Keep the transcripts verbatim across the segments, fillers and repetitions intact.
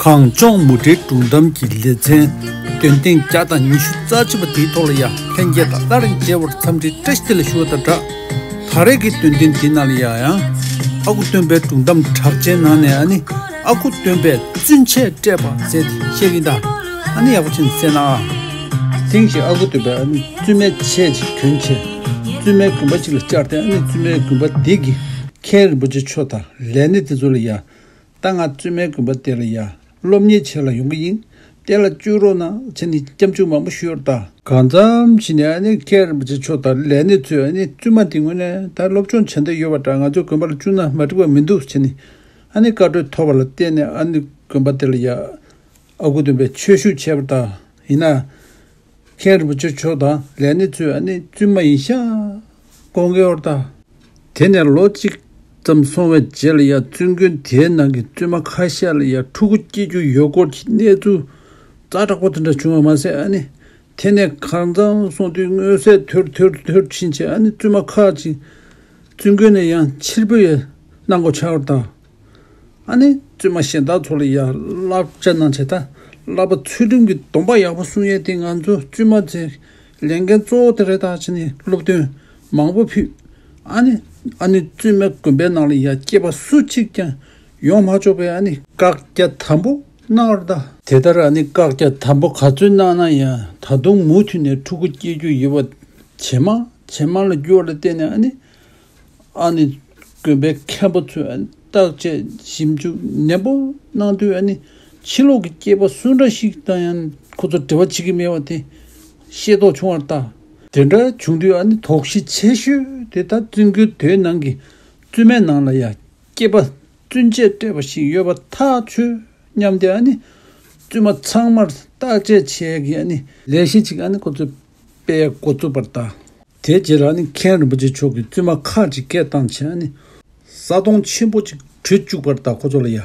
གངས་ལྗོངས་མུ་འབྲེལ་སྒྲུང་གཏམ་གྱི་ལེ་ཚན་འདོན་ཐེངས་བརྒྱ་དང་ཉི་ཤུ་རྩ་གཅིག་པ་དེའི་ཐོག་ལ་ཡང་ལྷན་རྒྱས་དང་སླར་མཇལ་བར་འཚམས་འདྲི་བཀྲ་ཤིས་བདེ་ལེགས་ཞུ་བ་དང་སྦྲགས། ད་རེས་ཀྱི་འདོན་ཐེངས་འདིའི་ནང་ལ་ཡང་ཡང་ཨ་ཁུ་སྟོན་པའི་སྒྲུང་གཏམ་གྲགས་ཅན་ནང་ནས་ཨ་ནི་ཨ་ཁུ་སྟོན་པས་བཙུན་ཆས་སྤྲས་པ་ཟེར་ཏེ་བཤད་ཀྱིན་གདའ། ཨ་ནི་ཡག་པོ་བྱས་ནས་གསན་ན་ཨ། ཐེངས་ཤིག་ཨ་ཁུ་སྟོན་པས་ཨ་ནི་བཙུན་མའི་ཆས་ཅིག་གྱོན་བྱས་བཙུན་མའི་དགོན་པ་ཅིག་ལ་བཅར་ཏེ། ཨ་ནི་བཙུན་མའི་དགོན་པ་དེ་གི་མཁན་རིན་པོ་ཆེ་མཆོག་དང་ལས་སྣེ་དེ་ཚོ་ལ་ཡ། ད་ང་བཙུན་མའི་དགོན་པ་དེ་ལ་ཡ་སློབ་གཉེར་བྱེད་ལ་ཡོང་གི་ཡིན། དེ་ལ་བཅུག་རོགས་གནང་བྱས་ནས་སྐྱབས་འཇུག་མང་པོ་ཞུས་པ་རེད་ད། གང་འཚམ་བྱས་ནས་ཨ་ནི་མཁན་རིན་པོ་ཆེ་མཆོག་དང་ལས་སྣེ་ཚོས་ཨ་ནི་བཙུན་མ་དེ་ངོས་ནས་ད་སློབ་སྦྱོང་བྱེད་འདོད་ཡོད་པ་འདྲ། ང་ཚོའི་དགོན་པ་ལ་བཅུག་ན་མ་འགྲིག་པ་མི་འདུག་བྱས་ནས་ཨ་ནི་བཀའ་འཁྲོལ་ཐོབ་པ་ལ་བརྟེན་ནས་ཨ་ནི་དགོན་པ་དེ་ལ་ཡ་ཨ་ཁུ་སྟོན་པས་ཆོས་ཞུགས་བྱས་པ་རེད་ད། ཡིན་ན། མཁན་རིན་པོ་ཆེ་མཆོག་དང་ལས་སྣེ་ཚོས་ཨ་ནི་བཙུན་མ་ཡིན་ཤག་དགོངས་ཀྱི་ཡོད་རེད་ད། དེ་ནས་ལོ་གཅིག་ཙམ་སོང་བའི་རྗེས་ལ་ཡ་བཙུན་དགོན་དེའི་ནང་གི་བཙུན་མ་ཁ་ཤས་ལ་ཡ་ཕྲུ་གུ་སྐྱེ་རྒྱུ་ཡོད་སྐོར་གྱི་གནས་ཚུལ་ཛ་དྲག་པོ་དེ་འདྲ་བྱུང་བ་མ་ཟད། ཨ་ནི་དེ་ནས་གང་འཚམ་སོང་དུས་མངོན་གསལ་དོད་དོད་དོད་ཕྱིན་བྱས། ཨ་ནི་བཙུན་མ་ཁག་ཅིག་བཙུན་དགོན་ནས་ཡང་ཕྱིར་འབུད་ཡང་གནང་དགོས་ཆགས་པ་རེད་ད། ཨ་ནི་བཙུན་མ་གཞན་དག་ཚོ་ལ་ཡང་བསླབ་བྱ་གནང་བྱས། ད་བསླབ་པ་ཚུལ་ཁྲིམས་ཀྱི་སྡོམ་པ་ཡག་པོ་སྲུང་ཡས་དེ་ང་ཚོ་བཙུན་མ་ཚོའི་ལས་འགན་གཙོ་བོ་དེ་རེད་ད་བྱས་ནས་སློབ་སྟོན་མང་པོ་ཕུལ། ཨ་ནི་ཨ་ནི་བཙུན་མའི་དགོན་པའི་ནང་ལ་ཡང་སྐྱེས་པ་སུ་གཅིག་ཀྱང་ཡོང་མ་ཆོག་པའི་ཨ་ནི་བཀག་རྒྱ་དམ་པོ་གནང་བ་རེད་ད། དེ་ལྟར་ཨ་ནི་བཀག་རྒྱ་དམ་པོ་ག་ཚོད་གནང་ན་ཡང་ད་དུང་མུ་མཐུད་ནས་ཕྲུ་གུ་སྐྱེ་རྒྱུ་ཡོད་པ་ཇེ་མང་ཇེ་མང་ལ་འགྱུར་བ་ལ་བརྟེན་ནས། ཨ་ནི། ཨ་ནི་དགོན་པའི་མཁན་པོ་ཚོས་བརྟག་དཔྱད་ཞིབ་འཇུག་ནན་པོ་གནང་དུས། ཨ་ནི་ཕྱི་ལོགས་ཀྱི་སྐྱེས་པ་སུ་འདྲ་ཞིག་དང་ཡང་ཁོ་ཚོ་འབྲེལ་བ་བྱེད་ཀྱི་མེད་པ་དེ་ཤེས་རྟོགས་བྱུང་བ་རེད་ད། དེ་འདྲ་བྱུང་དུས་ཨ་ནི་དོགས་གཞི་ཆེ་ཤོས་དེ་ད་བཙུན་དགོན་དེའི་ནང་གི་བཙུན་མའི་ནང་ལ་ཡང་སྐྱེས་པ་བཙུན་ཆས་སྤྲས་པ་ཞིག་ཡོད་པ་ཐག་ཆོད་སྙམ་སྟེ། ཨ་ནི་བཙུན་མ་ཚང་མར་བརྟག་དཔྱད་བྱེད་ཀྱི་ཨ་ནི་ལས་གཞི་ཅིག་ཨ་ནི་ཁོ་ཚོས་སྤེལ་འགོ་བཙུགས་པ་རེད་ད། དེའི་རྗེས་ལ་ནི་མཁན་རིན་པོ་ཆེ་མཆོག་གིས་བཙུན་མ་ཁག་ཅིག་སྐད་བཏང་བྱས། ཨ་ནི་ས་དོང་ཆེན་པོ་ཅིག་བྲུས་བཅུག་པ་རེད་ད་ཁོ་ཚོ་ལ་ཡ།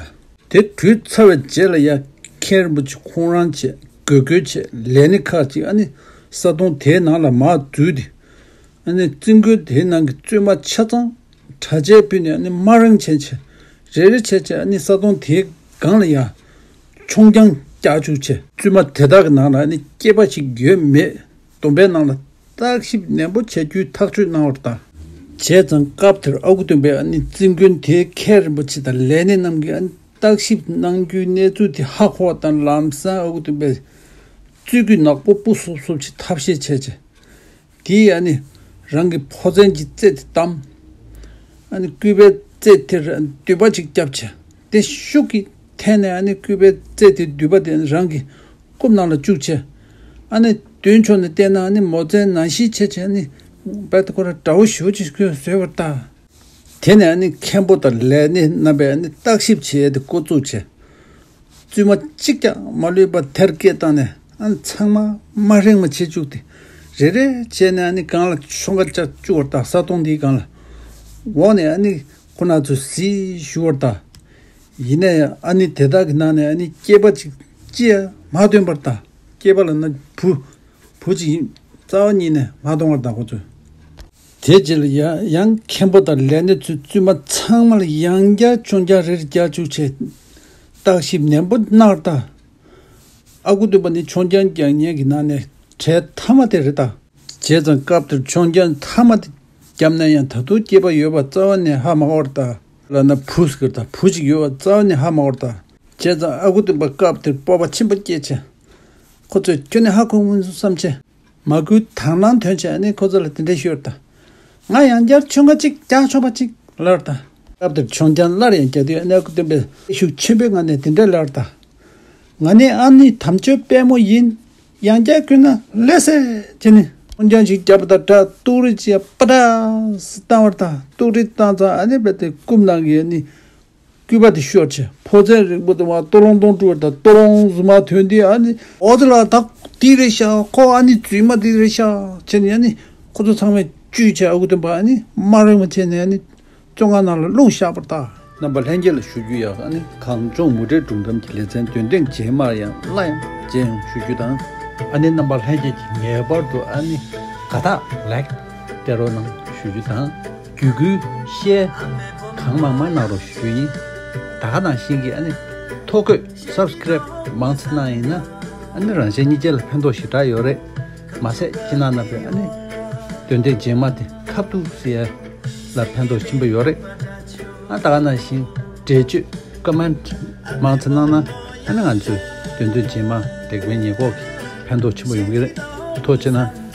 དེ་བྲུས་ཚར་བའི་རྗེས་ལ་ཡ་མཁན་རིན་པོ་ཆེ་ཁོང་རང་བཅས་དགོས་དགོས་བྱས་ལས་སྣེ་ཁག་ཅིག་ཨ་ནི་ས་དོང་དེའི་ནང་ལ་མར་འཛུལ་ཏེ། ཨ་ནི་བཙུན་དགོན་དེའི་ནང་གི་བཙུན་མ་ཆ་ཚང་གྲྭ་ཆས་ཕུད་ནས་ཨ་ནི་དམར་རིང་བྱས་བྱས། རེ་རེ་བྱས་བྱས་ཨ་ནི་ས་དོང་དེའི་སྒང་ལ་ཡ་མཆོང་རྒྱང་རྒྱག་བཅུག་བྱས། བཙུན་མ་དེ་དག་གི་ནང་ལ་ཨ་ནི་སྐྱེས་པ་ཞིག་ཡོད་མེད། སྡོམ་པའི་ནང་ལ་བརྟག་ཞིབ་ནན་པོ་བྱ་རྒྱུའི་ཐག་གཅོད་གནང་བ་རེད་ད། བྱས་ཙང་སྐབས་དེར་ཨ་ཁུ་སྟོན་པས་ཨ་ནི་བཙུན་དགོན་དེའི་མཁན་རིན་པོ་ཆེ་དང་ལས་སྣེ་རྣམས་ཀྱིས་ཨ་ནི་བརྟག་ཞིབ་གནང་རྒྱུའི་གནས་ཚུལ་དེ་ཧ་གོ་བ་དང་། ལམ་སང་ཨ་ཁུ་སྟོན་པས་རྩོད་རྒྱུགས་ནག་པོ་སྤུ་སོབ་སོབ་ཅིག་ཐབས་ཤེས་བྱས་བྱས། དེས་ཨ་ནི་རང་གི་ཕོ་མཚན་གྱི་རྩེ་དེ་བསྡམས། ཨ་ནི་སྐུད་པའི་རྩེ་དེར་མདུད་པ་ཅིག་བརྒྱབ་བྱས། དེ་ཤུགས་ཀྱིས་འཐེན་ནས་ཨ་ནི་སྐུད་པའི་རྩེ་དེ་མདུད་པ་དེ་རང་གི་རྐུབ་ནང་ལ་བཅུག་བྱས། ཨ་ནི་མདུན་ཕྱོགས་ནས་བལྟས་ན་ཨ་ནི་མོ་མཚན་ནང་བཞིན་བྱས་བྱས། ཨ་ནི་རྦད་དེ་ཁོ་རང་དགྲ་བོ་ཞེ་པོ་ཅིག་ཁོས་བཟོས་པ་རེད་ད། དེ་ནས་ཨ་ནི་མཁན་པོ་དང་ལས་སྣེ་རྣམ་པས་ཨ་ནི་བརྟག་ཞིབ་བྱེད་ཡས་དེ་འགོ་བཙུགས་བྱས། བཙུན་མ་གཅིག་ཀྱང་མ་ལུས་པ་དེར་སྐད་བཏང་ནས་ཨ་ནི་ཚང་མ་དམར་རིང་མ་བྱེད་བཅུག་སྟེ། རེ་རེ་བྱས་ནས་ཨ་ནི་སྒང་ལ་མཆོང་ཁ་བཅག་བཅུག་པ་རེད་ད། ས་དོང་དེའི་སྒང་ལ། འོག་ནས་ཨ་ནི་ཁོ་རང་ཚོས་གཟིགས་བཞུགས་པ་རེད་ད། ཡིན་ན་ཡང་ཨ་ནི་དེ་དག་གི་ནང་ནས་ཨ་ནི་སྐྱེས་པ་ཅིག་ཅི་ཡང་མ་ཐོན་པ་རེད་ད། སྐྱེས་པ་ལབ་ན་བུ། བུ་ཅིག་ཡིན། རྩ་བ་ཉིད་ནས་མ་མཐོང་བར་བདག་པོ་ཚོས། དེ་རྗེས་ལ་ཡང་ཡང་མཁན་པོ་དང་ལས་སྣེ་ཚོས་བཙུན་མ་ཚང་མ་ལ་ཡང་བསྐྱར་མཆོང་རྒྱང་རེ་རེ་རྒྱག་བཅུག་བྱས། བརྟག་ཞིབ་ནན་པོ་གནང་བར་བལྟ། ཨ་ཁུ་སྟོན་པ་ནི་མཆོང་རྒྱང་རྒྱག་མཁན་གྱི་ནང་ནས་གྲས་མཐའ་མ་དེ་རེད་ད། བྱས་ཙང་སྐབས་དེར་མཆོང་རྒྱང་མཐའ་མ་དེ་བརྒྱབ་ན་ཡང་ད་དུང་སྐྱེས་པ་ཡོད་པ་རྩ་བ་ནས་ཧ་མ་གོ་བར་བལྟ། ལབ་ན་བུ་ཟེར་གི་རེད་ད། བུ་ཅིག་ཡོད་པ་རྩ་བ་ནས་ཧ་མ་གོ་བར་བལྟ། བྱས་ཙང་ཨ་ཁུ་སྟོན་པ་སྐབས་དེར་སྤོབས་པ་ཆེན་པོ་སྐྱེས་བྱས། ཁོ་ཚོས་ཁྱོན་ནས་ཧ་གོ་མི་འདུག་བསམ་བྱས། མ་བསྐུལ་དང་བླངས་ཐོན་བྱས་ནས་ཁོ་ཚོ་ལ་དེ་འདྲ་ཞུས་པ་རེད་ད། ང་ཡང་བསྐྱར་མཆོང་ཁ་གཅིག་རྒྱག་ཆོག་པ་ཅིག་ལབ་པ་རེད་ད། སྐབས་དེར་མཆོང་རྒྱང་སླར་ཡང་རྒྱག་དུས་ཨ་ནི་ཨ་ཁུ་སྟོན་པས་ཤུགས་ཆེན་པོའི་ངང་ནས་དེ་འདྲ་ལབ་པ་རེད་ད། ང་ནི་ཨ་ནི་དམ་ཆོས་དཔལ་མོ་ཡིན། ཡང་བསྐྱར་བསྐུལ་ན་ལེགས་སེ་བྱས་ནས་མཆོང་རྒྱང་ཞིག་བརྒྱབ་པ་དང་སྦྲགས་ཏོག་རིལ་ཅིག་ཡང་པ་ཏྲ་བཏང་བ་རེད་ད། ཏོག་རིལ་བཏང་ཙང་ཨ་ནི་རྦད་དེ་རྐུབ་ནང་གི་ཨ་ནི་སྐུད་པ་དེ་ཤོར་བྱས། ཕོ་མཚན་རིང་པོ་དེ་མར་ཏོ་ལོང་ཏོང་བཀྲུས་པ་དང་ཏོ་ལོང་ཟུར་མར་ཐོན་དུས་ཨ་ནི་འོ་དེ་ལ་ད་དེ་རེད་ཤག་ཁོ་ཨ་ནི་རྫུན་མ་དེ་རེད་ཤག་བྱས་ནས་ཨ་ནི་ཁོ་ཚོ་ཚང་མས་བཅོས་བྱས། ཨ་ཁུ་སྟོན་པ་ཨ་ནི་དམར་རིང་མ་བྱས་ནས་ཨ་ནི་བཙོན་ཁང་ནང་ལ་བླུགས་བཞག་པ་རེད་ད། རྣམ་པ་ལྷན་རྒྱས་ལ་ཞུ་རྒྱུ་ཡང་ཨ་ནི་གངས་ལྗོངས་མུ་འབྲེལ་སྒྲུང་གཏམ་གྱི་ལེ་ཚན་འདོན་ཐེངས་རྗེས་མར་ཡང་སླར་ཡང་མཇལ་ཡོང་ཞུ་རྒྱུ་དང་། ཨ་ནི་རྣམ་པ་ལྷན་རྒྱས་ཀྱིས་ངེས་པར་དུ་ཨ་ནི་དགའ་རྟགས་ལེགས་སྤྲད་རོགས་གནང་ཞུ་རྒྱུ་དང་། བརྒྱུད་སྐུལ་ཤེར་གང་མང་མང་གནང་རོགས་ཞུ་རྒྱུ་ཡིན། ད་ག་ནང་བཞིན་གྱི་ཨ་ནི་ཐོ། ཐོ་འགོད་Subscribe་དེ་མང་ཙམ་གནང་ཡིན་ན་ཨ་ནི་རང་གཞན་གཉིས་ཆ་ལ་ཕན་ཐོགས་ཞེ་དྲག་ཡོད་རེད། མ་ཟད་ཁྱེད་རྣམ་པས་ཨ་ནི་འདོན་ཐེངས་རྗེས་མ་དེ་ཁ་ཐུག་ཟེར་ཡ་ལ་ཕན་ཐོགས་ཆེན་པོ་ཡོད་རེད། ཨ་ད་ག་ནང་བཞིན་འགྲེལ་བརྗོད་Comment་མང་ཙམ་གནང་ན་ཨ་ནི་ང་ཚོས་འདོན་ཐེངས་རྗེས་མ་དེ་གའི་ཉེས་འགོག་གི་ཕན་ཐོགས་ཆེན་པོ་ཡོང་གི་རེད། ཐུགས་རྗེ་གནང་།